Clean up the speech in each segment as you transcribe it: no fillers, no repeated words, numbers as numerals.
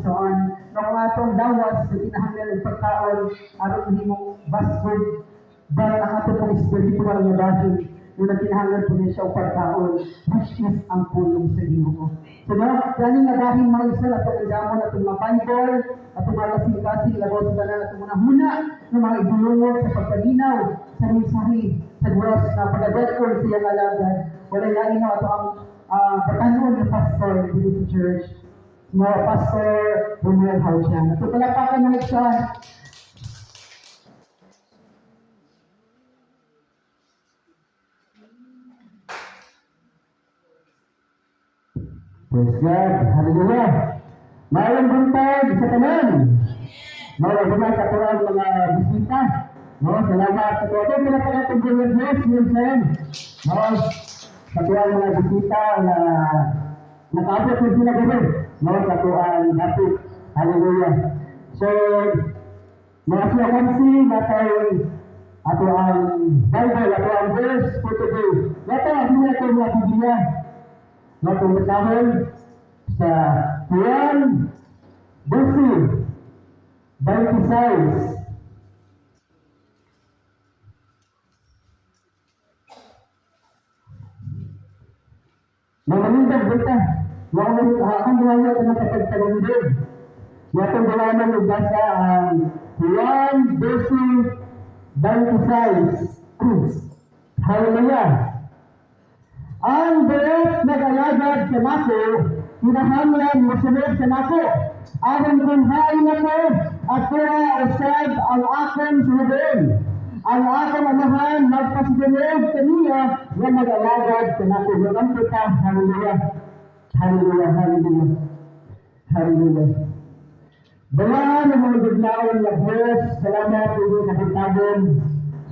Igsoon. No, kung atong lawas kinahanglan og pagkaon aron mahimong baskog, but ang ato pong spiritual nga bahin yung nagkinahanglan po niya siya og pagkaon, which is ang pulong sa Ginoo. So no, gani nga bahin, mga igsoon, atong andamon atong mga Bible, atong mga kasing-kasing, labaw sa tanan atong mga huna ng mga ibulungog sa pagpaminaw sa mensahe sa Diyos na pagadat-on sa iyang alagad. Wala lain mo ato ang batanon nga pastor dito sa church, no, Pastor Romel Hauchan. Ito palakpakan, mga igsoon. Praise God. Hallelujah. Maayong buntag sa tanan. Maayong buntag sa tuang mga bisita. No, salamat sa tuwa. Ito pala itong Diyos, minsan. No, sa tuang mga bisita na nakaabot din sila gabi. No, sa tuang dapit. Hallelujah. So, mga siya kansi, natay ato ang Bible, ato ang verse for today. Nato, hindi na ito mga Biblia. No, kung basahon sa Juan 12:26. Mamanindog bita. Maunang akong ginawa ito ng kapagpalindog. Yatong ginawa ng basa ang Juan 12:26. Hallelujah. Ang buot nag-alagad kanako, kinahanglan mosunod kanako. Aron kung hain ako, at kuha usab ang akong sunodon. Ang akong Amahan magpasidungog kaniya nga nag-alagad kanako. Yung kita, hallelujah. Hallelujah, hallelujah. Hallelujah. Balaan ang mga biglaon nga Diyos, salamat sa inyong kabuntagon.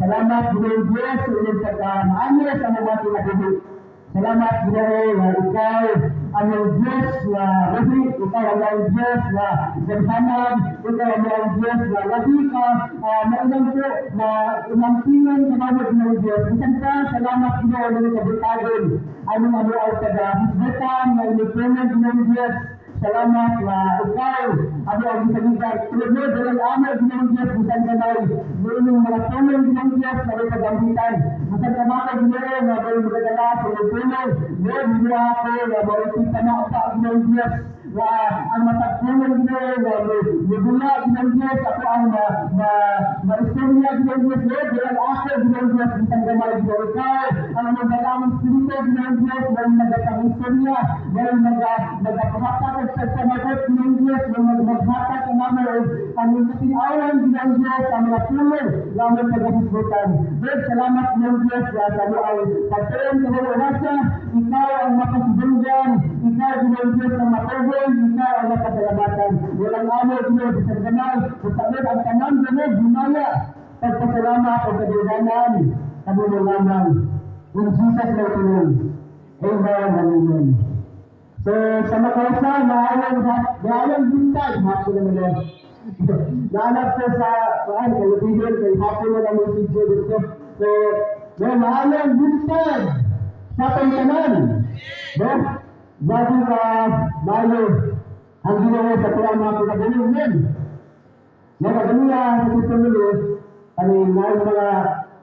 Salamat, Ginoong Diyos, sa inyong pagkamaayo sa mga kinabuhi. Salamat, Ginoo, nga ikaw ang iyong Diyos nga lahi, ikaw ang iyong Diyos nga gamhanan, ikaw ang iyong Diyos nga lahi ka, mainam po na inampingan ka namin, Ginoong Diyos. Bisan pa, salamat, Ginoo, ng inyong kabuntagon. Anong ano ang taga-hisgutan nga inyong Ginoong Diyos. Salamat na ikaw ang iyong gisaligan. Tulad mo, dahil amo, Ginoong Diyos, bisan gamay. Noong mga tulong, Ginoong Diyos, na may pagambitan. Bisan kamay, Ginoo, nga may magadala sa iyong tulong. Lord, hindi ako na maupita na pa, Ginoong Diyos, na ang matagpulong, Ginoo, na mabula, Ginoong Diyos, ako ang na, na, maistorya, Ginoong Diyos, Lord, dahil ako, Ginoong Diyos, bisan gamay, Ginoo, ikaw, ang aming dalang Espiritu, Ginoong Diyos, na nagapang-istorya, na nagapanghatag og pagpanagot, Ginoong Diyos, na maghatag ang aming ang awan, Ginoong Diyos, ang mga tulong na aming paghahisgutan. Lord, salamat, Ginoong Diyos, na sa mo ang pagtuon sa mga orasa, ikaw ang makasidunggan, ikaw, Ginoong Diyos, ang matugon, ikaw ang mapasalamatan. Walang amo, Ginoo, sa gamay, sa Lord, ang tanan, Ginoo, himaya, pagpasalamat o kadughanan, kami mo lamang. In Jesus' mighty name. Amen and amen. So, sa makausa, maayong buntag, hapon naman yun. Naanap ko sa, kuan, kaibigan, kay hapon na naman si Joe dito. So, no, maayong buntag sa atong tanan. No? Grabe ka, maayo, ang ginawa sa tuwang mga pinagaling yun. No, kaganiya sa testimony, kani na mga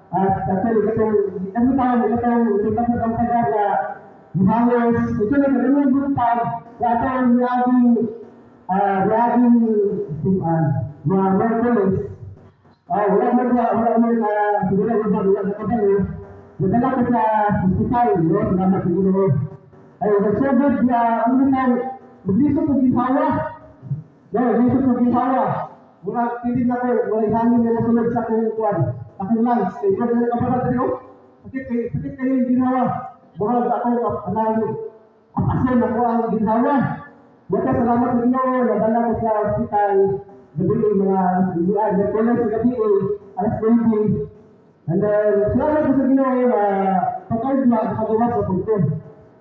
at actually katong ano tawag katong kita sa kang taga nga gihangos ito na kaganiyang buntag sa atong miaging miaging mga Merkules. Wala mo wala mo na siguro wala wala na kabalo. Nadala ko sa ospital, no, salamat sa Ginoo. Ay nagsugod na ang bitaw maglisod ko ginhawa. No, maglisod ko ginhawa. Mura pili na ko, wala hangin na mosulod sa akong kuan, akong lungs. Kay mura na kabarat diri oh. Sakit kayo yung ginhawa. Murag ako anang apason ako ang ginhawa. Buta salamat sa Ginoo, nadala ko sa ospital gabi mga buwan, Merkules sa gabi alas 20. And then, salamat ko sa Ginoo na pagkaugma nakagawa sa punto.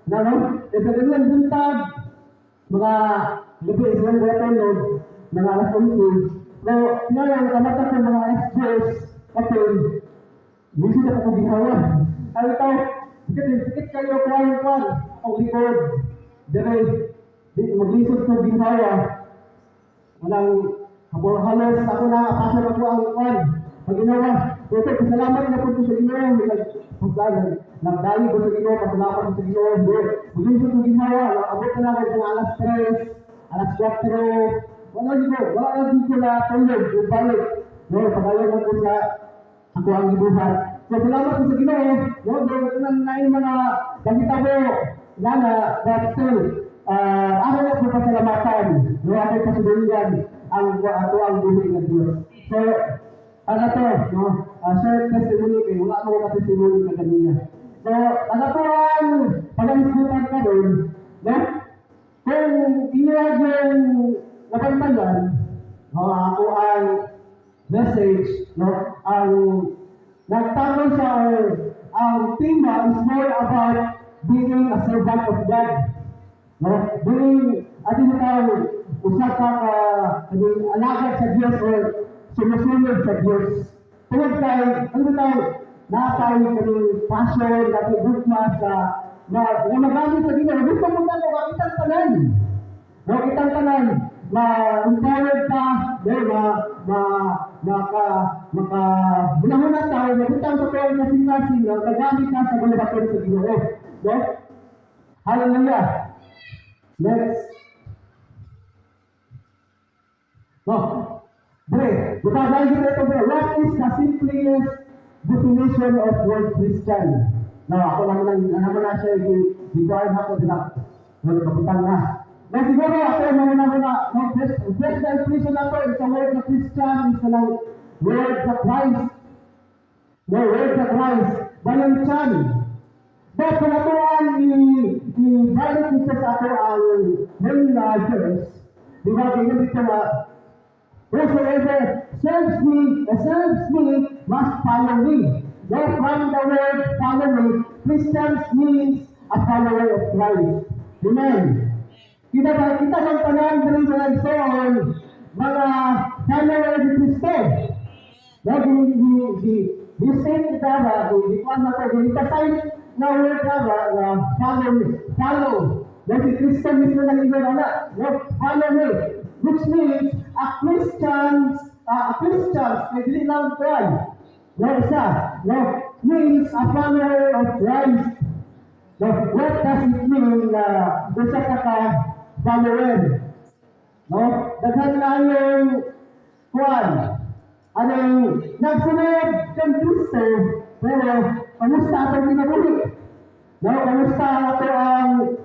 Na no, eh, sa ganyan buntag, mga gabi silang tulog, mga alas 11. So, ngayon, kamata ko mga alas 10, kapil, busy na ako ginhawa. Ay ito, sakit, sakit kayo, kuwan, kuwan, akong likod. Dire, di, maglisod ko ginhawa. Walang habol halos ako na pasa na ko ang kwan. Pag-inawa, ito, pasalamat na po ko sa Ginoo. Nagpagdagan, nagdayo ko sa Ginoo, pasalamat ko sa Ginoo. Mulisod ko ginhawa, abot na lang ako alas 3, alas 4. Wala ko, wala na ko na tulog, yung balik. No, pagayon na ko sa ako ang gibuhat. So, salamat ko sa Ginoo. No, do nang naay mga nahitabo nga but still, ako na po pasalamatan. No, ako pasidunggan ang ato ang buhi ng Diyos. So, ano to, no? Share testimony kay wala ko ka testimony kaganina. So, ano to ang pag-isgutan karon, no? Kung inyag yung nabantayan, no, ako ang message, no, ang nagtanong siya or ang tema is more about being a servant of God. No? Being, atin tawag, usa ka ka kaning alagad sa Dios or sumusunod sa Dios. Tungod kay, ano tawag, natay kaning passion, natay gugma sa na, na magamit sa Ginoo. Gusto mo na kitang tanan. No, kitang tanan na empowered ka, no, na na maka maka hunahuna ta, mabutang sa tuwang kasing-kasing nga kagamit ka sa bulabaton sa Ginoo. No? Hallelujah. Next. No. Bre, butang kita ito, bre. What is the simplest definition of word Christian? No, ako lang lang, ano na siya, di ako dila. No, kabutang na. Na siguro ako mga na mga no, first, first definition na to is the word na Christian is kanang word na Christ. No, word na Christ. Bayan chan. But kung ato ang i-balik dito sa ato ang main verse, di ba, kaya dito na, "Whosoever serves me must follow me." Now, from the word "follow me," Christians means a follower of Christ. Amen. Kita ba, kita bang tanan diri mga igsoon, mga follower ni Kristo? No, di di di di say kita ba, di di kuan na to, di emphasize na word na ba, na follow me, follow. No, si Kristo mismo nang ingon ana, no, follow me. Which means a Christians, kay dili lang kuan. No, isa, no, means a follower of Christ. No, what does it mean na usa ka ka follower? No, daghan kayong kuan. Anong nagsunod kang Kristo, pero kamusta atong kinabuhi? No, kamusta ato ang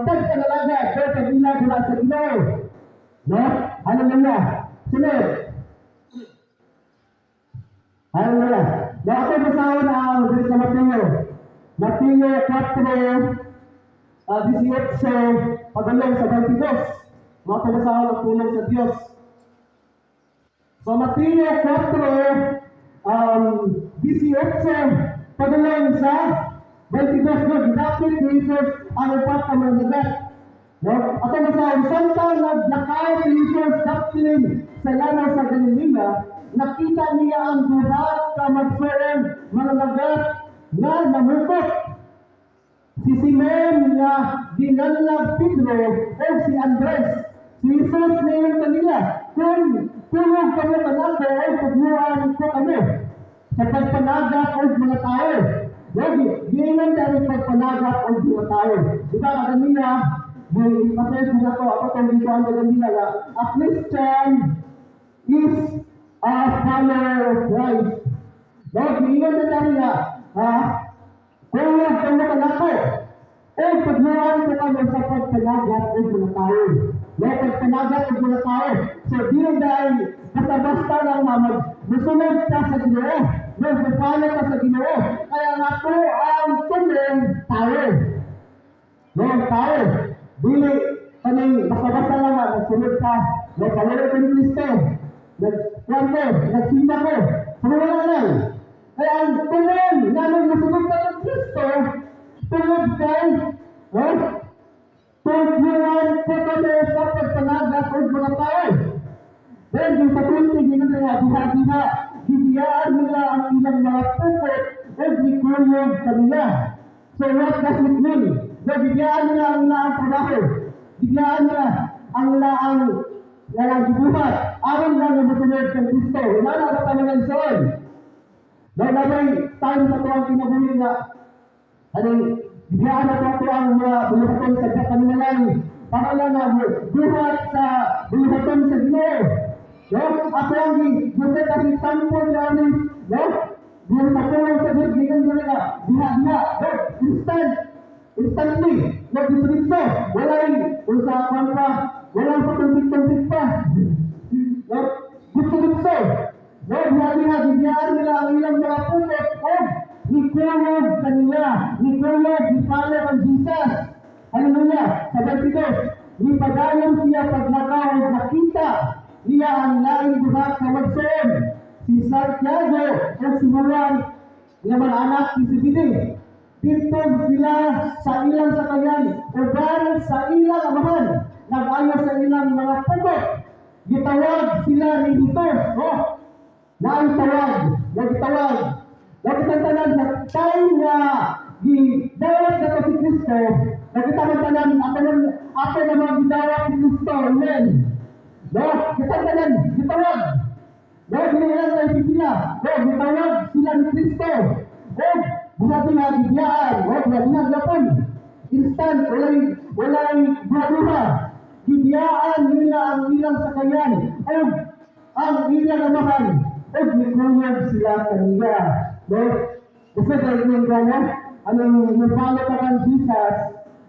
pagpangalagad o pag-ilag sa Ginoo? No? Hallelujah. Sunod. Hallelujah. No, ako basahon ang diri sa Mateo. Mateo 4, 18, padulong sa 22. Mga basahon ang pulong sa Dios. So Mateo 4, 18, padulong sa 22, no, gidapit ni Jesus ang upat ka mga dagat. No? Ato basahon, samtang naglakaw si Jesus dapilin sa lanaw sa Galilea, nakita niya ang duha ka magsuon mga dagat nga namukot. Si Simon nga ginganlag Pedro o si Andres. Si Jesus niingon kanila, "Kung kuyog kamo kanako ay tudluan ko kamo sa pagpanagat og mga tao." Lagi, giingon dahil pagpanagat og mga tao. Di ba kaganina, di-emphasize nila to, ako itong dito ang kaganina nga, a Christian is a follower of Christ. No, giingon na tayo nga, ha, kuyog kamo kanako, o tudluan ko kamo sa pagpanagat og mga tao. No, pagpanagat og mga tao. So, dili dahil basta-basta lang na mag musunod ka sa Ginoo. No, follow ka sa Ginoo. Kaya nga po ang tumong tao. No, tao. Dili kaning basta-basta lang nga magsunod ka. No, follower ko ni Kristo. Nagkuhan ko, nagsimba ko. So, wala lang. Kaya ang tumong nga nung musunod ka ng Kristo, tungod kay, no, tudluan ko kami sa pagpanagat og mga tao. Then, yung sa 20, ginan nga, diha-diha, gibiyaan nila ang ilang mga pukot o gikuyog kanila. So, what does it mean? Na gibiyaan nila ang ilaang trabaho. Gibiyaan nila ang ilaang nga lang gibuhat aron lang nga mosunod kang Kristo. Wala na ba mga igsoon? No, nabay time sa tuang kinabuhi nga anong biglaan na to ang mga buluhaton sa kanilang para lang nga buhat sa buluhaton sa Ginoo. No? Ato ang gibuhat kasi tampon namin, no? Yung patulong sa Diyos, gikan nila nga, diha, diha, no? Instant, instantly, no, dito, walay, usapan pa, walang patumpik-tumpik pa. No? Gusto-gusto. No, diha, diha, bibiyaan nila ang ilang mga pukot, o, nikuyog kanila, nikuyog, ni-follow ang Jesus. Hallelujah. Sa 22, nipadayon siya paglakaw, nakita niya ang laing duha ka magsuon, si Santiago at si Juan nga mga anak ni Zebedee. Tintog sila sa ilang sakayan, uban sa ilang amahan, nag-ayo sa ilang mga pukot. Gitawag sila ni Jesus. Oh, naay tawag, nagtawag. Nakita tanan sa time nga gidawat na to si Kristo, nakita man tanan ako nang ako naman gidawat si Kristo. Amen. No, kita tanan gitawag. No, dili lang sa pipila. No, gitawag sila ni Kristo. O, buhati nga gibiyaan. O, buhati nga gapon. Instant, walay, walay buha. Gibiyaan nila ang ilang sakayan. O, ang ilang amahan. O, nikuyog sila kaniya. No? Kasi dahil yung gano'n, anong mo-follow ka kang Jesus,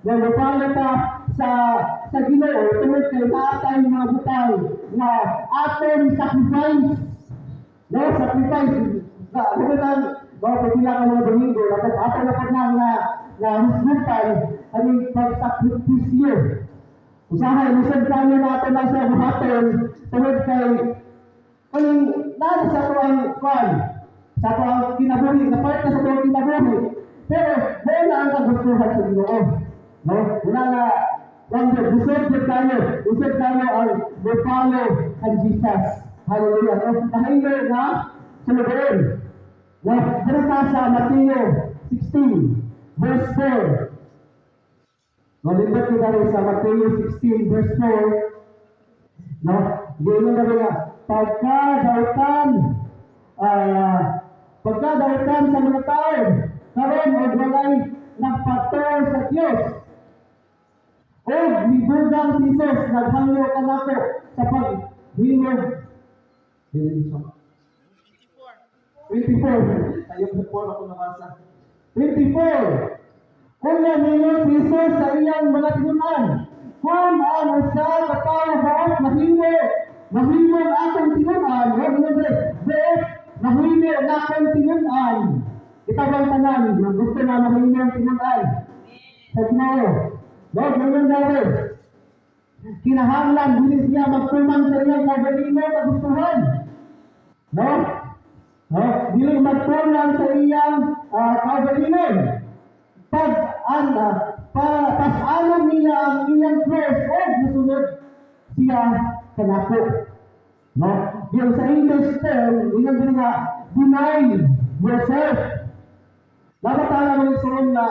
na mo-follow ka sa Ginoo tungod kay naa tay mga butang na atong sacrifice. No, sacrifice. Na, ano nang, no, pagpila ka mga Domingo, dapat ato na pag na na husgutan, anong pagsakripisyo. Usahay, lisod kayo natin na sa buhaton, tungod kay anong naa sa ato ang kwan, sa ato ang kinabuhi, na part na sa ato ang kinabuhi. Pero, mao na ang kagustuhan sa Ginoo. No? Wala na, wonder, busog jud tayo, busog tayo ang mo-follow kang Jesus. Hallelujah. No? Kahilo na sulugoon. No? Dito sa Mateo 16, verse 4. No, lindot kita rin sa Mateo 16, verse 4. No? Giingon na nga, pagkadautan sa mga tao, karon og walay nagpatuo sa Dios. Og midugang si Jesus, naghangyo kanako sa paghimog. 24. Tayo po ako nabasa. 24. Unya ningon si Jesus sa iyang mga tinunan, "Kung ang usa ka tawo buot mahimo, mahimo ang akong tinunan," huwag mo buot mahimo ang akong tinunan. Kita bang tanan, nga gusto na mahimo ang tinunan sa Ginoo? No, ganyan daw. "Kinahanglan dili siya magtuman sa iyang kaugalingon kagustuhan." No? No? Dili magtuman sa iyang kaugalingon. Pag ang pa, pas-anon niya ang iyang cross o musunod siya kanako. No? Yung sa English term, yun ang nga, deny yourself. Dapat tayo mga igsoon nga,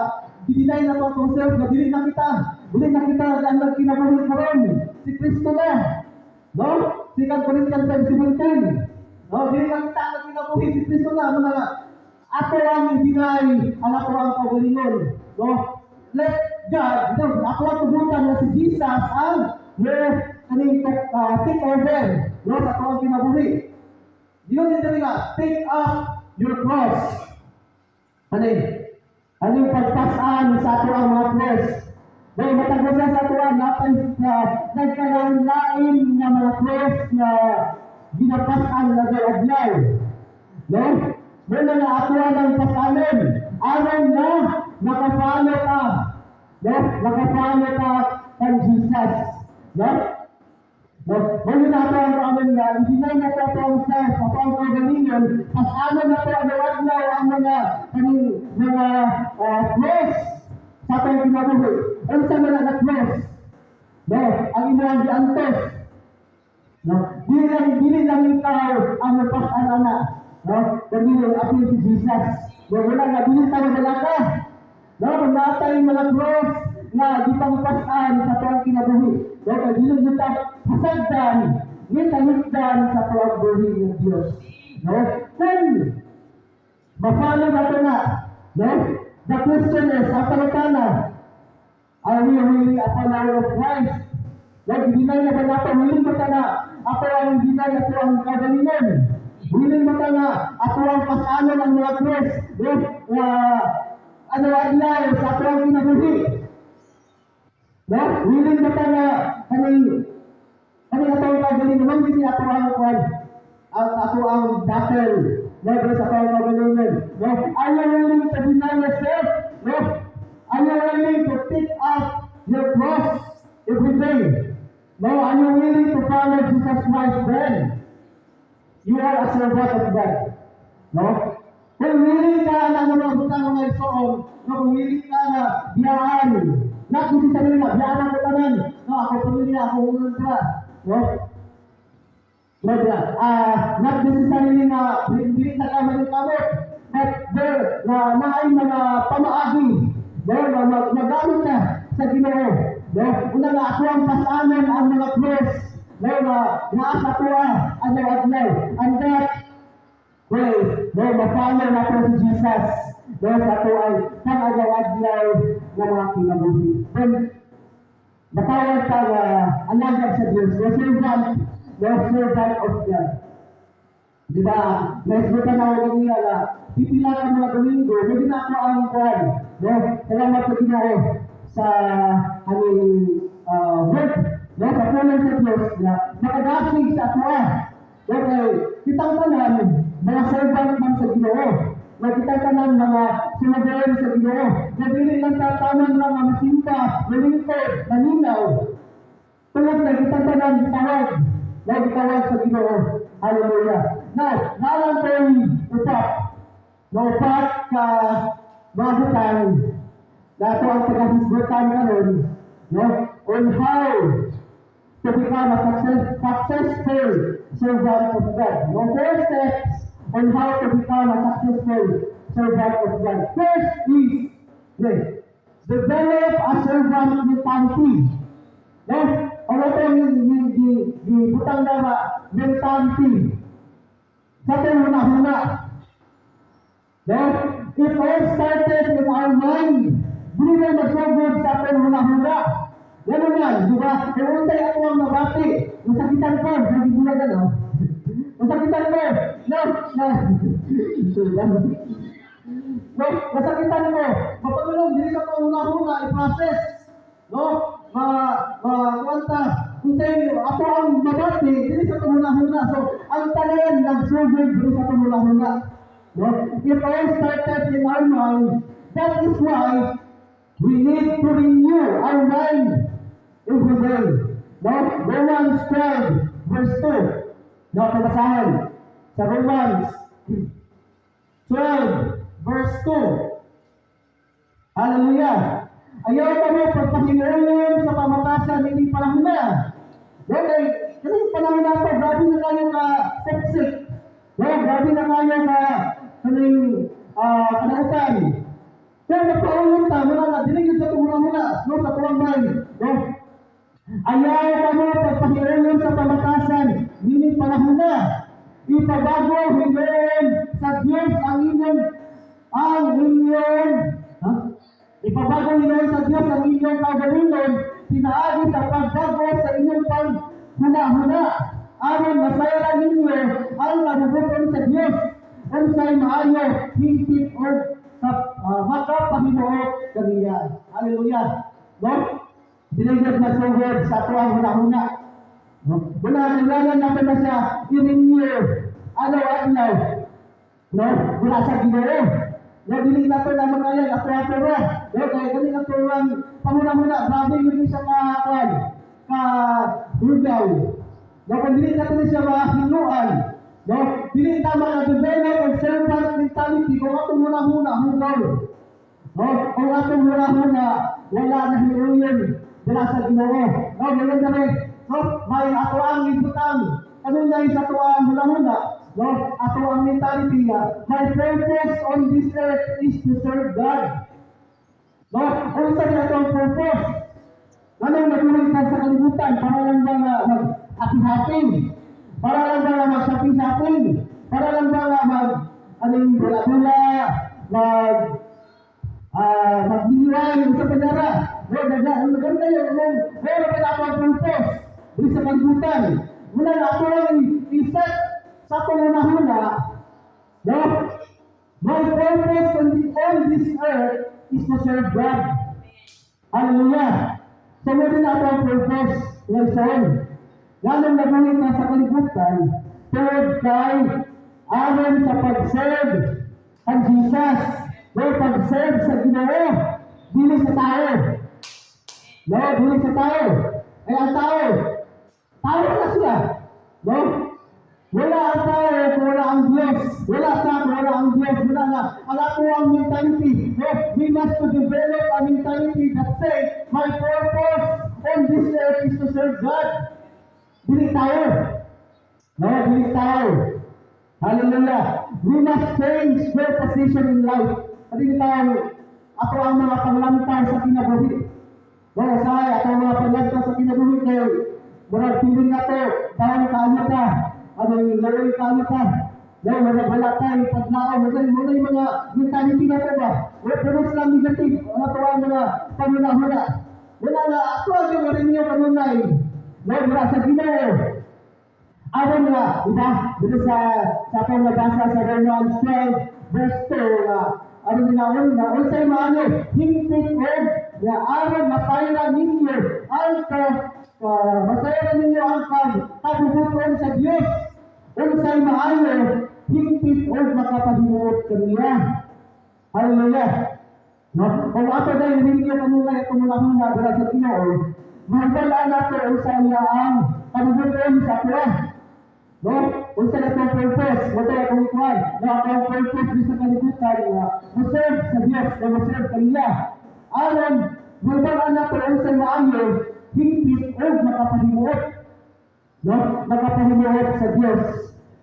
i-deny na to atong self, na dili na kita. Dili na kita ang nagkinabuhi karon. Si Kristo na. No? 2 Corinthians 5:17. No? Dili na kita ang nagkinabuhi, si Kristo na. Ano na nga? Ato ang i-deny ang ato ang kaugalingon. No? Let God, no, ato ang tugutan na si Jesus ang no, kaning take over, no, sa ato ang kinabuhi. Yun din nga, take up your cross. Ano yun? Ano yung pagpasaan sa ato ang mga cross? Dahil matag usa sa ato ang natay na nagkalain nga mga cross nga ginapasan na adlaw. No? Mao na nga ato ang pasanon. Aron na naka-follow ka. No? Naka-follow ka kang Jesus. No? No? Mao na ato ang amin nga, i-deny na to ato ang self, ato ang kaugalingon, pasanon na to ang adlaw ang mga kaning mga cross sa atong kinabuhi. Unsa man ang cross? No, ang imong giantos. No, dili lang ikaw ang mapasan ana. No, kundi apil si Jesus. No, wala nga dili tayo malaka. No, kung naa tay mga cross nga nga gipangpas-an sa atuang kinabuhi. No, kay dili gyud ta pasagdan ni talukdan sa atuang buhi ng Dios. No? Kung ma-follow nato na, no? The question is, ang pangutana, are we really a follower of Christ? No, i-deny na ba nato? Willing ba ta na ato ang deny ato ang kagalingon? Willing ba ta na ato ang pasanon ang mga cross? No? Nga ano adlaw sa ato ang kinabuhi? No? Willing ba ta na kaning ato ang kagalingon man gini ato ang kwan ang ato ang battle, no, sa ato ang kagalingon? No? Are you willing to deny yourself? No? Are you willing to pick up your cross every day? No? Are you willing to follow Jesus Christ then? You are a servant of God. No? Kung willing ka na nga mga butang, mga igsoon, no, kung willing ka na biyaan, not necessarily na biyaan ako tanan, no, ako pamilya, ako ultra, no? No, not necessarily na dili na ka maningkamot, but there na naay mga pamaagi, no, na magamit na sa Ginoo, no? Una nga ako ang pasanon ang mga cross, no, na naa sa atoa adlaw-adlaw, and that way, no, ma-follow nato si Jesus, no, sa ato ay pang-adlaw-adlaw nga mga kinabuhi. Then, matawag ta nga alagad sa Diyos, the servant of God. Di ba? Naisgutan na ako niya na pipila ka mga Domingo, pwede na ako ang kwan. No? Salamat sa Ginoo sa aming work, no? Sa tulong sa Diyos na makadasig sa atoa. No? Kay kitang tanan, mga servant man sa Ginoo. Na kitang tanan mga sumugayon sa Ginoo. Na dili lang tatanan lang nga masimba, malingkod, maninaw. Tungod na kitang tanan tawag, na gitawag sa Ginoo. Hallelujah. Now, nalang ko'y upat. No, upat ka mga butang na ato ang pagkahisgutan karon, no, on how to become a successful servant of God. No, four steps on how to become a successful servant of God. First is, yes, develop a servant mentality. No? Ano ito yung butang na mentality? Sa atong huna-huna. No? It all started in our mind. Dili na magsugod sa atong huna-huna. Ganun yan, di ba? Kung unsay ako ang mabati, masakitan ko, nagibulagan, no? Masakitan ko, no, no, no, masakitan ko, mapagulong, dili sa atong huna-huna, i-process, no? Ma, ma, kwanta, kung sa'yo, ako ang mabati, dili sa atong huna-huna. So, ang tanan nagsugod dili sa atong huna-huna. No? It all started in our mind. That is why we need to renew our mind every day. No? Romans 12, verse 2. No, pabasahin. Sa Romans 12, verse 2. Hallelujah. Ayaw kamo pagpahimuyon sa pamatasan ini panahon na. No, kay kani panahon na to, grabe na kayo ka toxic. No, grabe na kayo ka kaning kanautan. Pero nagpaulong ta, muna nga, dili gyud sa atong huna-huna, no, sa tuwang mind. No? Ayaw kamo pagpahiuyon sa pamatasan, nining panahon na. Ipabago hinuon sa Diyos ang inyong, ha? Ipabago hinuon sa Diyos ang inyong kaugalingon, pinaagi sa pagbago sa inyong panghuna-huna. Aron masayran ninyo ang nabubuton sa Diyos. Unsay maayo, hingpit o makapahimuot kaniya. Hallelujah. No? Dili gyud magsugod sa atuang huna-huna. No? Wala, kailangan natin na siya i-renew adlaw-adlaw. No? Wala sa Ginoo. No, dili nato na makayag ato-ato ra. No, kay kani atuang panghuna-huna, grabe yun siya ka kuan, ka hugaw. No, kung dili nato ni siya mahinuan, no, dili ta maka-develop og servant mentality kung atong huna-huna hugaw. No, kung atong huna-huna wala na hinuyon dira sa Ginoo. No, ganyan na rin. No, may ato ang ibutang. Kanunay sa ato ang huna-huna, no, ato ang mentality nga, my purpose on this earth is to serve God. No, unsa ni ato ang purpose? Nganong nabuhi ka sa kalibutan? Para lang ba nga mag-happy-happy? Para lang ba nga mag-shopping-shopping? Para lang ba nga mag aning dula-dula, mag magbiniway sa pagdara? No, daga, ang maganda yung mong meron pa na ang purpose diri sa kalibutan. Muna na ako ang i-set sa atong hunahuna, no? My purpose on this earth is to serve God. Hallelujah! So, mao na ato ang purpose ng igsoon. Nganong nabuhi ka sa kalibutan, tungod kay aron sa pag-serve kang Jesus. No, pag-serve sa Ginoo, dili sa tao. No, dili sa tao. Ay ang tao, tao na siya. No? Wala ang tao kung wala ang Diyos. Wala ka kung wala ang Diyos. Wala nga. Ang ato ang mentality. No? We must to develop a mentality that say, "My purpose on this earth is to serve God." Dili tao. No, dili tao. Hallelujah. We must change your position in life. Dili tao, ato ang mga panglantaw sa kinabuhi. No, say, ato ang mga panglantaw sa kinabuhi kay murag feeling na to, down kaayo ka, ano yung laway kaayo ka. No, murag wala tayo paglaom, murag mo yung mga mentality na to ba? Wala puros lang negative, ang ato ang mga pangunahuna. Wala nga, ato ang yung rin yung kanunay. No, mura sa Ginoo. Aron nga, diba? Dito sa atong nabasa sa Romans 12, verse 2, nga, ano nga una, unsay maayo, hingpit og nga aron masayran ninyo ang ka, ka masayran ninyo ang kabubut-on sa Dios. Unsay maayo, hingpit og makapahimuot kaniya. Hallelujah. No? Kung ato dahil ninyo kanunay atong una dira sa Ginoo, mahibal-an nato unsa iya ang kabubut-on sa atoa. No? Unsa na itong purpose? Wala akong ikuan. No, ang purpose di sa kalibutan nga mo-serve sa Dios, nga mo-serve kaniya. Aron mahibal-an nato unsay maayo, hingpit og makapahimuot. No? Makapahimuot sa Dios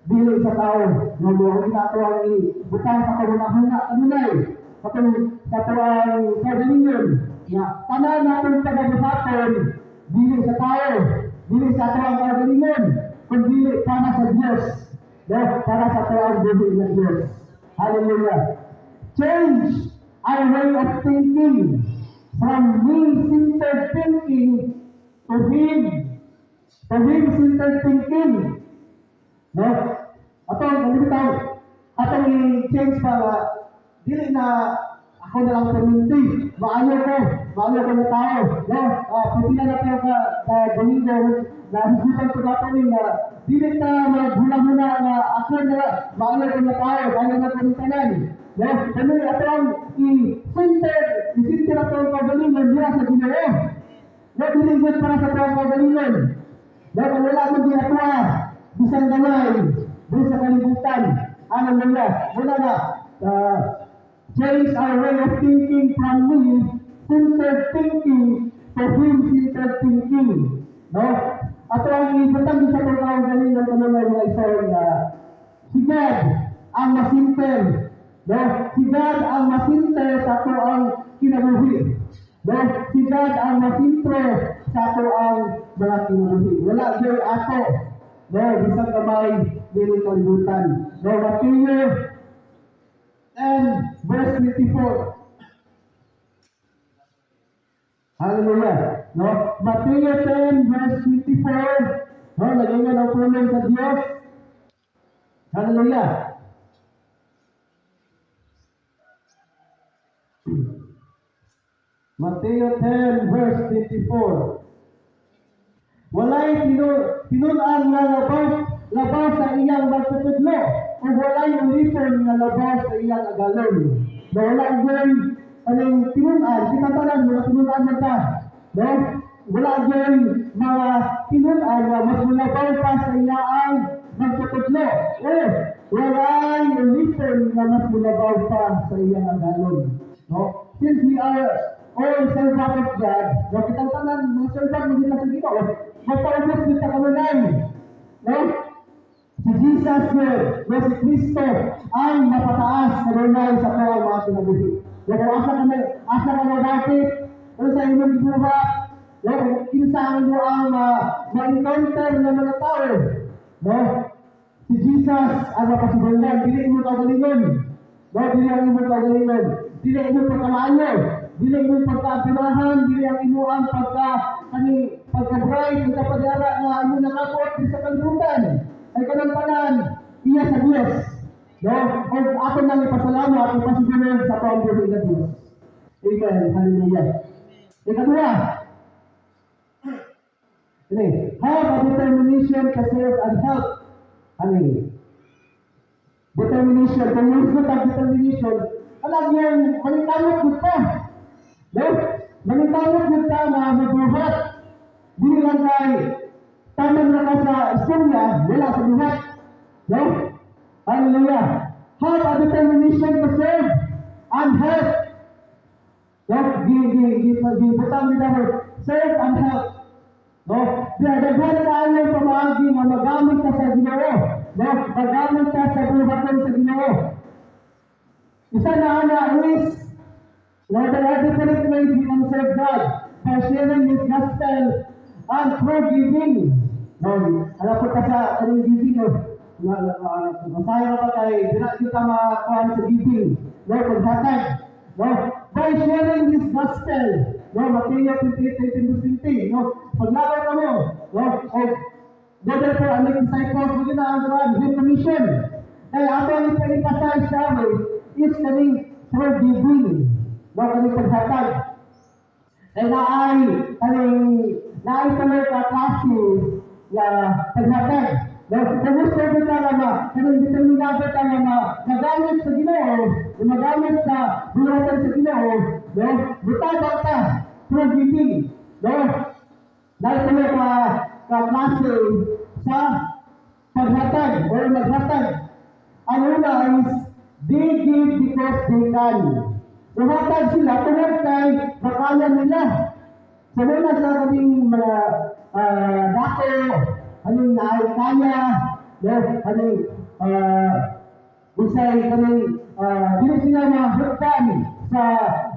dili sa tao. No, mo ina ato ang ibutang sa kahuna-huna kanunay. Katong sa ang kaugalingon nga tanan natong pagabuhaton dili sa tao, dili sa ato ang kaugalingon, kundi para sa Dios. No, para sa ato ang buhi ng Dios. Hallelujah. Change our way of thinking from me-centered thinking to Him-centered thinking. No? Ato ang bitaw, atong i-change pa nga dili na ako na lang perminti. Maayo ko na tao. No? Pipila na tayo ka ka Domingo na hugutan ko nato ni nga dili ta maghuna-huna nga ako na maayo ko na tao, maayo na ko ng tanan. No? Kani ato ang i-center, i-center ato ang kaugalingon diha sa Ginoo. No, dili gyud para sa atong kaugalingon. No, kung wala man ginatuwa, bisan gamay, diri sa kalibutan. Hallelujah. Wala na. Change our way of thinking from me-centered thinking to Him-centered thinking. No? Ato ang ibutang sa atong kaugalingon kanunay, mga igsoon, nga si God ang ma-center. No? Si God ang ma-center sa ato ang kinabuhi. No? Si God ang masentro sa ato ang mga kinabuhi. Wala gyud ato. No, bisan gamay dili kalibutan. No, Matthew 10 verse 24. Hallelujah. No? Matthew 10 verse 24. No, nag-ingon ang pulong sa Diyos. Hallelujah. Mateo 10 verse 24. Walay tinun-an nga labaw sa iyang magtutudlo ug walay ulipon nga labaw sa iyang agalon. No, wala gyud anong tinun-an, kita tanan wala tinun-an man ta. No? Wala gyud mga tinun-an nga mas molabaw pa sa iyang magtutudlo. Eh, walay ulipon nga mas molabaw pa sa iyang agalon. No? Since we are all servant of God, no, kitang tanan, mga servant mo sa Ginoo, magpaubos kita kanunay. No? Si Jesus yun, no, si Kristo, ang mapataas kanunay sa tuwang mga kinabuhi. No, kung asa ka na dapit, kung sa inyong gibuhat, No, kung kinsa ang imo ang ma-encounter ng mga tao, no? Si Jesus ang mapasudlan, dili imo kaugalingon. No, dili ang imo kaugalingon. Dili imo pagkamaayo, dili imo pagkaapinahan, dili ang imo ang pagka kani pagka-bright ug pagara nga imo nakabot sa kalibutan. Ay kanang tanan iya sa Dios. No? Og ato nang ipasalamat, ipasugunod sa atong buhi nga Dios. Amen. Hallelujah. Ikaduha, ini, have a determination to serve and help. Ano yun? Determination. Kung gusto ang determination, alam yung maningkamot gud ka. No? Maningkamot gud ka na magbuhat. Dili lang kay taman na ka sa istorya, wala sa buhat. No? Hallelujah. Have a determination to serve and help. No? Gi gi gi gi butang ni dahil serve and help. No? Di daghan kaayo pamaagi nga magamit ka sa Ginoo. No? Magamit ka sa buhaton sa Ginoo. Isa na ana is, no, there are different ways we can serve God by sharing His gospel and through giving. No, alam ko ka sa kaning giving, no. Masaya ka ba kay dira kita makuha sa giving, no, paghatag. No, by sharing His gospel. No, Mateo 28, 20, no. Paglakaw ka mo, no, o go therefore and make disciples, mo na ang kuan, Great Commission. Kaya ato ang ipa-emphasize sa amin is kaning through giving, no, kaning paghatag. Kaya naay kaning naay tuloy ka klase nga paghatag. No, kung gusto mo ka nga ma, kaning determinado ka nga ma, magamit sa Ginoo, na magamit sa buhatan sa Ginoo, no, mutabang ka through giving, no? Naay tuloy ka ka klase sa paghatag or maghatag. Ang una is they give because they can. Muhatag sila tungod kay makaya nila. Sa muna sa kaming mga dako, kaning naay kaya, no, kaning unsay kaning dili sila mahuktan sa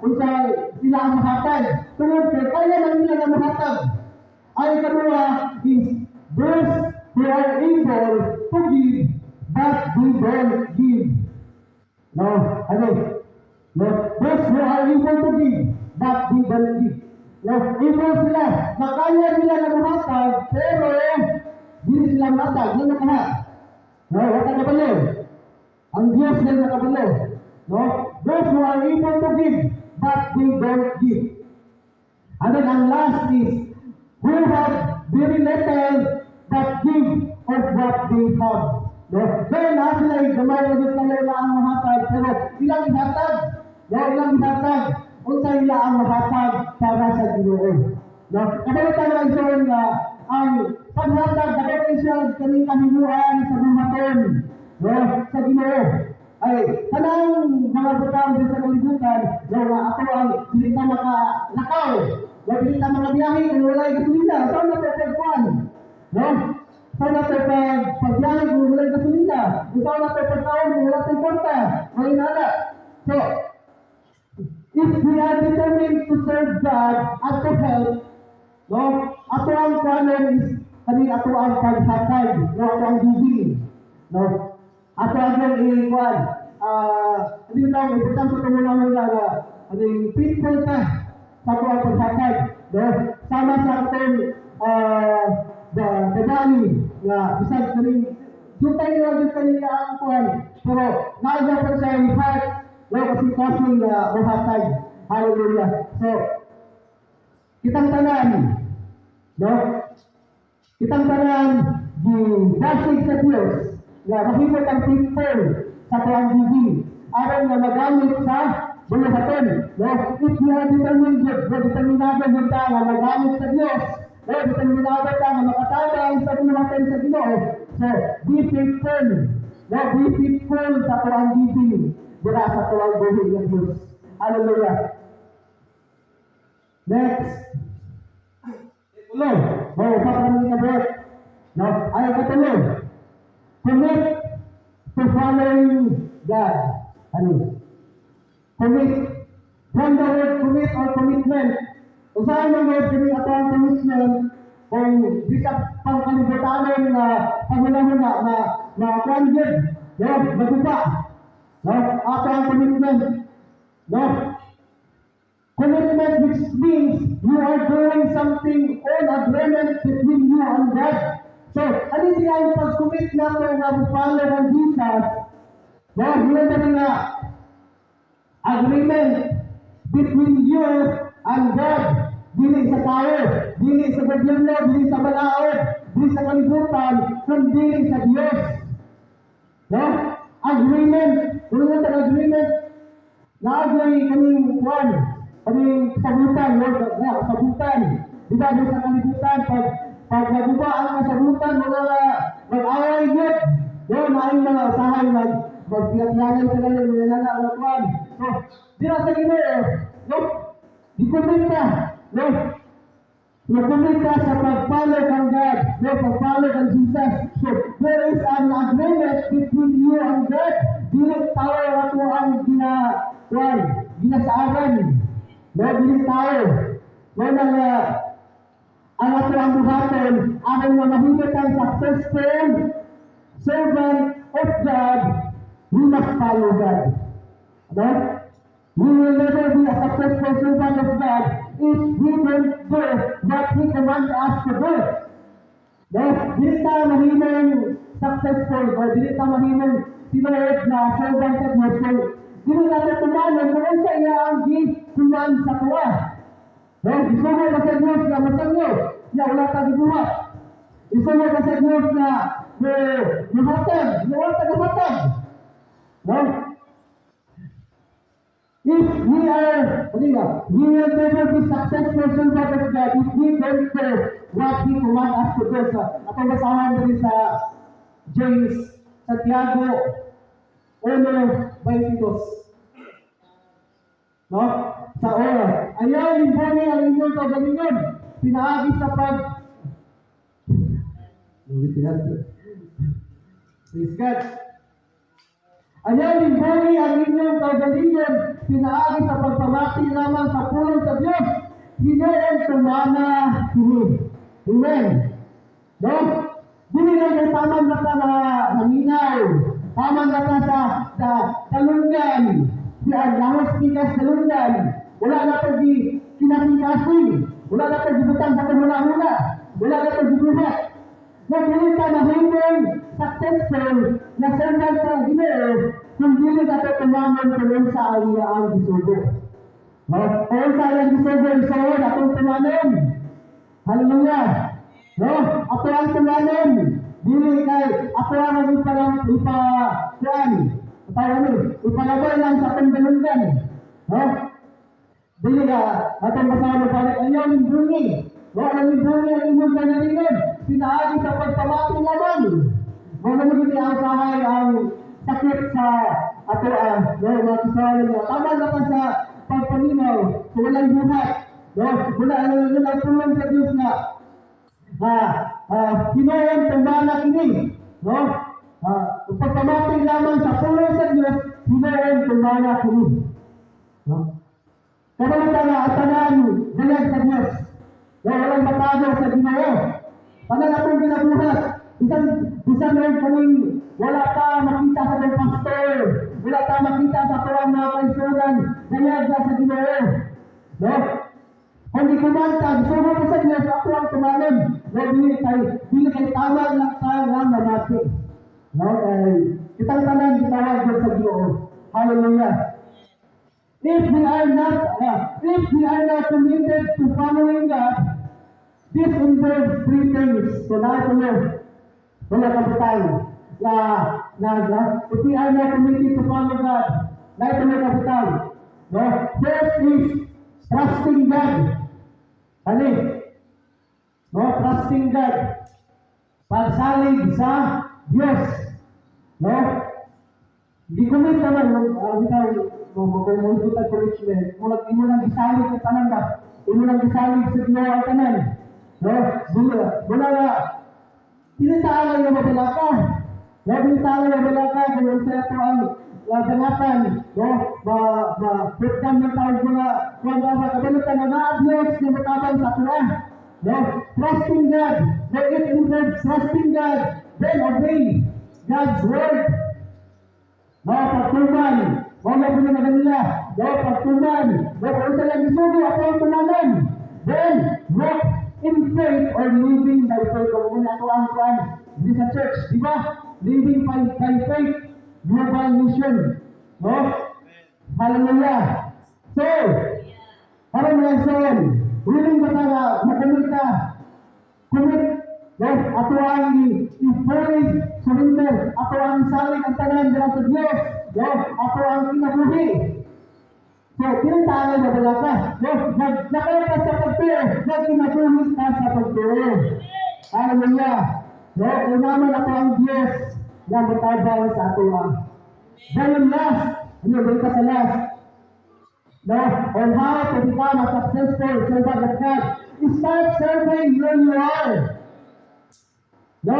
unsay sila ang mahatag. Tungod kay kaya lang nila nga mahatag. Ang ikaduha is those who are able to give but they don't give. No, ano? No, those who are able to give but they don't give. No, able sila, makaya nila na muhatag, pero dili sila muhatag, yun ang kaha. No, wa ka kabalo. Ang Diyos na nakabalo. No? Those who are able to give, but they don't give. And then ang last is, who have very little, but give of what they have. No? Kaya na sila ay gamay na dito kayo na ang mahatag, pero ilang ihatag? No, ilang ihatag? Unsa ila ang mahatag para sa Ginoo. No? Kabalo tayo ang igsoon nga ang paghatag dapat siya kaning kahimuan sa buhaton, no, sa Ginoo. Ay kanang mga butang din sa kalibutan, no, nga ato ang dili ta makalakaw, no, dili ta makabiyahe kung walay gasolina. Saan na tayo pagkuan? No? Saan na tayo pagbiyahe kung walay gasolina? Saan na tayo pagkaon kung wala tayong kwarta? May nana. So, if we are determined to serve God and to help, no, ato ang kanon is kani ato ang paghatag, no, ato ang giving, no, ato ang yung ikuan, hindi tawag, ibutang sa tumulang nga, ano yung faithful ka sa ato ang paghatag, no, sama sa atong the body, nga, bisag kaning, jutay nila jud kanila ang kuan, pero naa pa sa heart, no, kasi kasi nga muhatag. Hallelujah. So, kitang tanan, no? Kitang tanan, gi-dasig sa Dios nga mahimo kang faithful sa tuang giving aron nga magamit sa buluhaton, no? If you are determined jud, no, determinado jud ka nga magamit sa Dios, no, determinado ka nga makatabang sa buluhaton sa Ginoo. So, be faithful, no? Be faithful sa tuang giving dira sa tuang buhi ng Dios. Hallelujah. Next. Tulo. No, upat kami ka. No, ay katulo. Commit to following God. Ano? Commit. From the word commit or commitment. Usahay man gud kini ato ang commitment kung di sa pangkalibutanon nga panghunahuna na na kuan gyud, no, maguba. No, ato ang commitment. No? Commitment, which means you are doing something on agreement between you and God. So, ano diay ang pag-commit nato nga mo-follow kang Jesus? No, yun na nga agreement between you and God. Dili sa tao, dili sa gobyerno, dili sa balaod, dili sa kalibutan, kundi sa Diyos. No? Agreement. Kung ano ang agreement, naagay kaning kuan, kaning kasabutan, no? Nga, kasabutan. Di ba, di sa kalibutan, pag naguba ang kasabutan, mga mag-away yun. No, naing mga usahay, magpiyatlangan ka na lang, mga na, kuan. So, di na sa Ginoo, no? Di-commit ka, no? Nag-commit ka sa pag-follow kang God, no? Pag-follow kang Jesus. So, there is an agreement between you and God. Dili tao ato ang gina, kuan, ginasaaran. No, dili tao. No, nang, ang ato ang buhaton, aron nga mahimo kang successful servant of God, we must follow God. No? We will never be a successful servant of God if we don't do what He commands us to do. No? Dili ta mahimong successful o dili ta mahimong tinuod na servant sa Diyos kung dili nato tumanon kung unsa iya ang gi-command sa atoa. No? Isugo ka sa Diyos nga masangyo, nga wala ta gibuhat. Isugo ka sa Diyos nga mo muhatag, nga wala ta gihatag. No? If we are, ano nga, we will never be successful servant of God if we don't do what He command us to do. Sa, atong basahan diri sa James, Santiago 1:22. No? Sa oras. Ayaw limbungi ang inyong kaugalingon. Pinaagi sa pag. Ulitin natin. Praise God. Ayaw limbungi ang inyong kaugalingon. Pinaagi sa pagpamati lamang sa pulong sa Diyos. Hinuon tumana kini. Amen. No? Dili lang kay taman na ka na nangingaw. Taman na ka sa kalunggan. Si ang lahos pikas kalunggan. Wala na pag kinasing-kasing. Wala na pag gibutang sa kahuna-huna. Wala na pag gibuhat. Na dili ka mahimong successful na servant sa Ginoo kung dili ka to tumanon kung unsa ang iyang gisugo. No? Kung unsa ang gisugo, isuod atong tumanon. Hallelujah. No? Ato ang tumanon. Dili kay ato ang ipalang ipa kuan. Tawag ni, ipalabay lang sa atong dalunggan. No? Dili ka atong basahan mo balik ayaw limbungi. No, ang limbungi ang inyong kaugalingon. Pinaagi sa pagpamati lamang. Mao na maging ang sahay ang sakit sa ato ang, no, mga kasalanan nga. Tama na ka sa pagpaminaw, so walay buhat. No, wala wala tulong sa Diyos nga hinuon tumana kini. No? Pagpamati lamang sa pulong sa Diyos, hinuon tumana kini. No? Kabalo ta nga ang tanan dayag sa Diyos. No, walang matago sa Ginoo. Tanan atong ginabuhat. Bisan meron kaming wala ta makita sa atong pastor, wala ta makita sa atong mga kaigsuonan, dayag na sa Ginoo. No? Kung di kumanta, gusto mo sa Diyos, ato ang tumanon. No, dili kay tama lang ta nga mamati. No, kay kitang tanan gitawag gyud sa Ginoo. Hallelujah. If we are not committed to following God, this involves three things. So na ito mo, wala kapital. Na, if we are not committed to follow God, na ito mo kapital. No? First is trusting God. Ano? No? Trusting God. Pagsalig sa Diyos. No? Gi-commit naman, bitaw, kung mo ang commitment, murag imo lang gisalig sa tanan ba? Imo lang gisalig sa Ginoo ang tanan. No? Dili, wala nga, dili ta nga mabalaka. No, dili ta nga mabalaka kung unsa ato ang dangatan, no? Ma ma putkan ng tawag mga kuan ba, kabalo ta nga naa Dios nga motabang sa atoa. No? Trusting God. No, it involves trusting God, then obey God's word. No, pagtuman. Mao na po na kanila. No, pagtuman. No, kung unsa lang gisugo, ato ang tumanan. Then, walk in faith or living by faith. Kung muna ato ang kuan di sa church, di ba? Living by faith. Global mission. No? Hallelujah. So, para mga igsoon, willing ba ta nga makumit ka? Commit, no? Ato ang i-fully surrender. Ato ang isalig ang tanan dira sa Dios. No? Ato ang kinabuhi. So, pintaangan na wala ka. No? Naglakaw ka sa pagtuo. Nagkinabuhi ka sa pagtuo. Hallelujah. No? Kung naman ato ang Diyos na matabang sa ato. Then last, ano, balik ka sa last. No? On how to become a successful servant of God. Start serving where you are. No?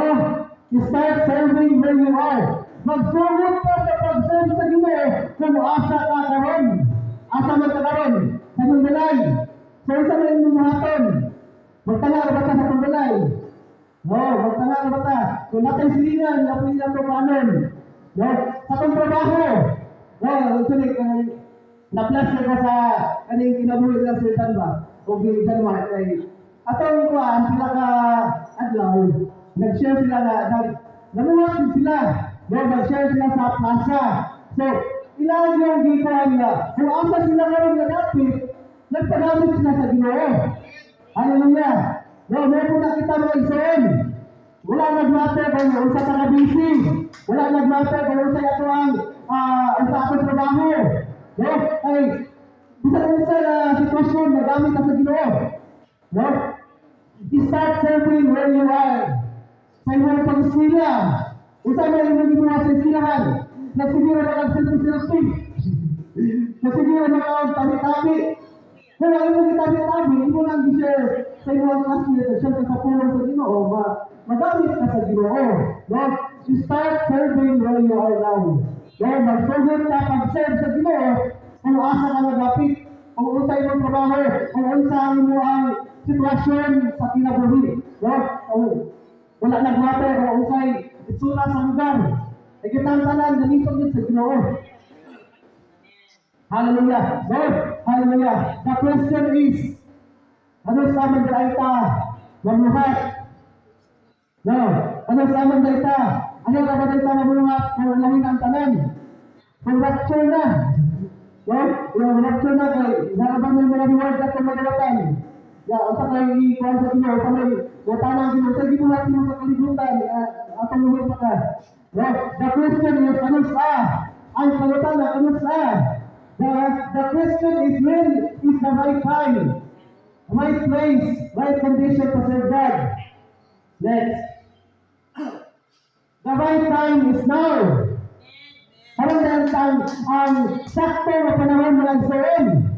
Start serving where you are. Magsugod ka sa pag-serve sa Ginoo kung asa ka karon. Asa man ka karon? Sa imong balay. So unsa man imong buhaton? Magtanga ra ba ta sa atong balay? No, magtanga ra ba ta? Kung naa tay silingan, nga pwede nato panon. No, sa atong trabaho. No, actually, kung na-plus ko sa kaning kinabuhi ng Sultan ba? O di Denmark kay atong kuan sila ka adlaw, nag-share sila nga nag namuhat din sila. No, nag-share sila sa plaza. So, ilan yung gikuan nila? Kung asa sila karon nga dapit, nagpagamit sila sa Ginoo. Hallelujah. No, meron na kita, mga igsoon. Wala nag-matter kung unsa ka busy. Wala nag-matter kung unsa ato ang unsa akong trabaho. No? Ay bisan unsa na sitwasyon, magamit ka sa Ginoo. No? Start serving where you are. Sa imong pag-eskwela. Unsa man imong gibuhat sa eskwelahan? Nagsiguro na kag selfie-selfie. Nagsiguro na kag tabi-tabi. Kung ang imong gitabi-tabi, imo lang gi-share sa imong classmate, share ka sa pulong sa Ginoo, magamit ka sa Ginoo. No? Start serving where you are now. No, magsugod ka pag-serve sa Ginoo kung asa ka nagapit, kung unsa imong trabaho, kung unsa ang imong sitwasyon sa kinabuhi. No? Kung wala nag-matter kung unsay itsura sa lugar. Ay kitang tanan gamiton gid sa Ginoo. Hallelujah. Lord, hallelujah. The question is, kanus-a man diay ta mamuhat? No, kanus-a man diay ta? Ano ra ba diay ta mamuhat kung lahin ang tanan? Kung rapture na. No, yung rapture na kay naa ba may mga reward at magalatan? Ya, unsa kay ikuan sa Ginoo, sa may tanang Ginoo, sa gibuhat nimo sa kalibutan, atong muhit pa ka. No, the question is, kanus-a? Ang pangutana, kanus-a? The question is, when is the right time, right place, right condition to serve God? Next. The right time is now. Parang ang sakto na panahon, mga igsoon.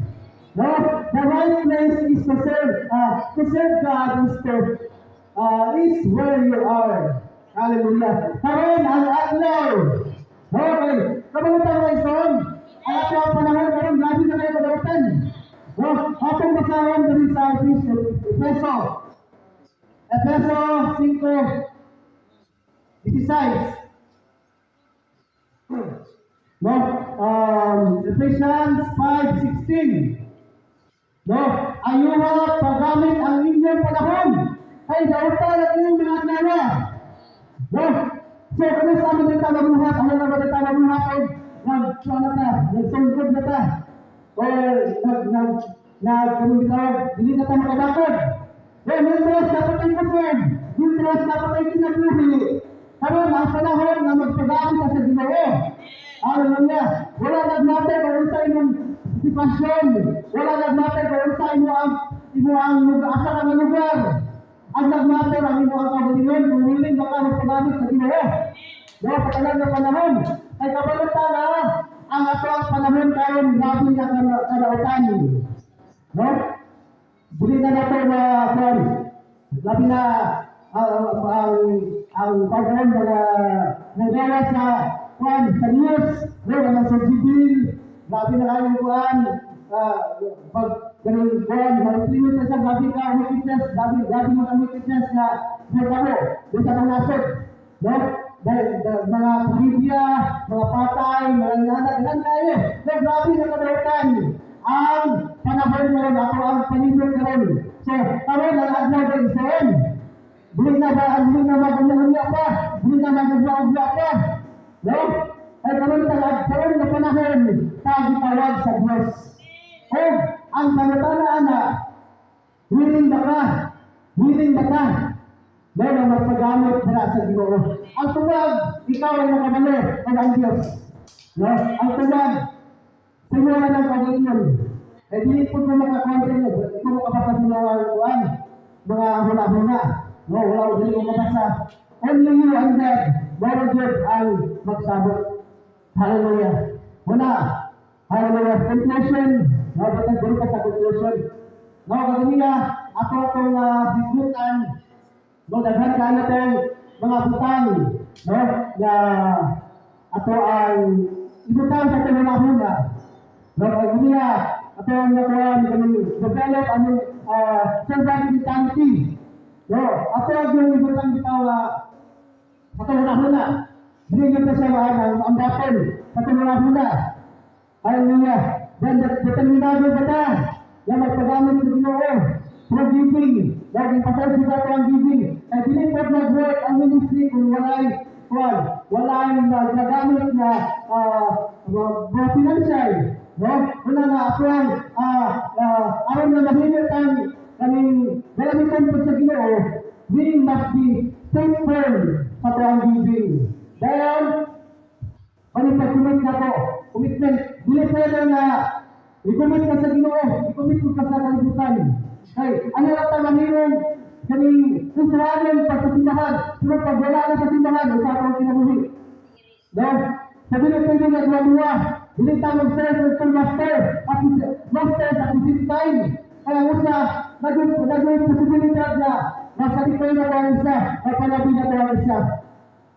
No? The right place is to serve God is where you are. Hallelujah. Karon ang adlaw. Okay. Kabalutan, mga igsoon. Ang ato ang panahon karon, grabe na kayo kabalutan. No? Atong basahon diri sa Efeso. Efeso. Efeso 5:16. No? Ephesians 5:16. No? Ayuha paggamit ang inyong panahon. Kay dautan ang inyong mga adlaw. No? So, kanus-a man ta mabuhat? Ano na ba ta mabuhat? O, nag, ano ta? Nagsungkod na ta. O, nag, nag, nag, ano bitaw, dili na ta makabakod. No, mientras naa pa tay kusog, mientras naa pa tay kinabuhi, karon ang panahon na magpagamit ka sa Ginoo. Hallelujah. Wala nag-matter kung unsa imong sitwasyon. Wala nag-matter kung unsa imo ang lugar, asa ka nga lugar. Ang nag-matter ang imo ang kaugalingon kung willing ba ka magpagamit sa Ginoo. No, sa tanan nga panahon. Kay kabalo ta nga ang ato ang panahon karon, grabe nga kadautan. No? Dili na nato na kuan. Labi na ang pagkaon mga nagawa sa kuan sa news, no, mga sa Jibil, grabe na kayo kuan, pag ganun kuan, mag-implement na siya, grabe ka wickedness, grabe, grabe mga wickedness na nagtamo doon sa mga nasod, no? Dahil mga trahedya, mga patay, mga nanak, ilan kayo. No, grabe na kadautan ang panahon ngayon, ato ang panibot karon. So, karon ang adlaw ng Israel. Dili na ba, dili na mag-unya pa, dili na mag-ugla pa. No? Ay karon ta karon na panahon ta gitawag sa Dios. O ang pangutana ana, willing ba ka? Willing ba ka? No, na magpagamit dira sa Ginoo. Ang tuwag, ikaw ang nakabalo o ang Dios. No? Ang tuwag, sa inyo na ng pag-iingon. Eh, dili po ko makakontra niyo. Di ko makabasa sa mga kuan, mga huna-huna. No, wala, dili ko makabasa. Only you and God, Lord God ang magsabot. Hallelujah. Wala. Hallelujah. Conclusion. No, batang dili ka sa conclusion. No, kaganiya, ako itong hisgutan. No, daghan kaayo tong mga butang, no, nga ato ang ibutang sa panahon. No, kaganiya, ato ang nakuha kami develop ang servant mentality. No, ato ang yung ibutang bitaw sa panahon. Dili gyud ta siya ang battle sa panahon. Hallelujah. Then, determinado ba ta na magpagamit sa Ginoo through giving? Dahil ipasal sa ato ang giving. Kaya dili po mag-work ang ministry kung walay kuwan, walay nagagamit na mga financial. No? Una nga ako ang aron na mahimot ang kaning galamiton po sa Ginoo, we must be faithful sa atuang giving. Dahil ano pag-commit na ko? Commitment. Dili pwede na i-commit ka sa Ginoo, i-commit ka sa kalibutan. Kay ano lang ta mahimong kaning usuanon pag sa simbahan, pero pag wala na sa simbahan, sa atong kinabuhi. No? Sa dili pwede nga duwa-duwa. Dili ta mag-serve og two master at masters at the same time. Kaya usa, naging posibilidad na masalipay na ang isa, mapalabi na ang isa.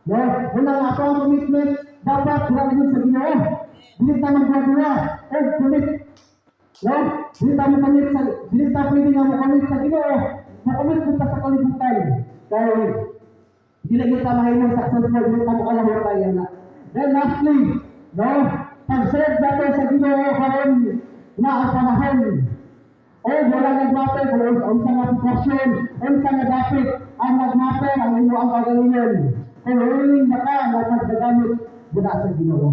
No? Una nga ato ang commitment, dapat wala yun sa Ginoo. Dili ta magduwa-duwa o commit. No? Dili ta mo-commit sa dili ta pwede nga mo-commit sa Ginoo, mo-commit pud ta sa kalibutan. Kay dili gyud ta mahimong successful, dili ta mo kalahutay na. Then lastly, no, pag-serve nato sa Ginoo karon na ang panahon. O wala nag-matter kung unsa nga sitwasyon, unsa nga dapit ang nag-matter ang imo ang kagalingon. Kung willing na ka nga paggagamit dira sa Ginoo.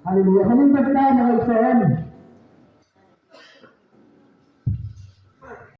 Hallelujah. Manindog ta, mga igsoon.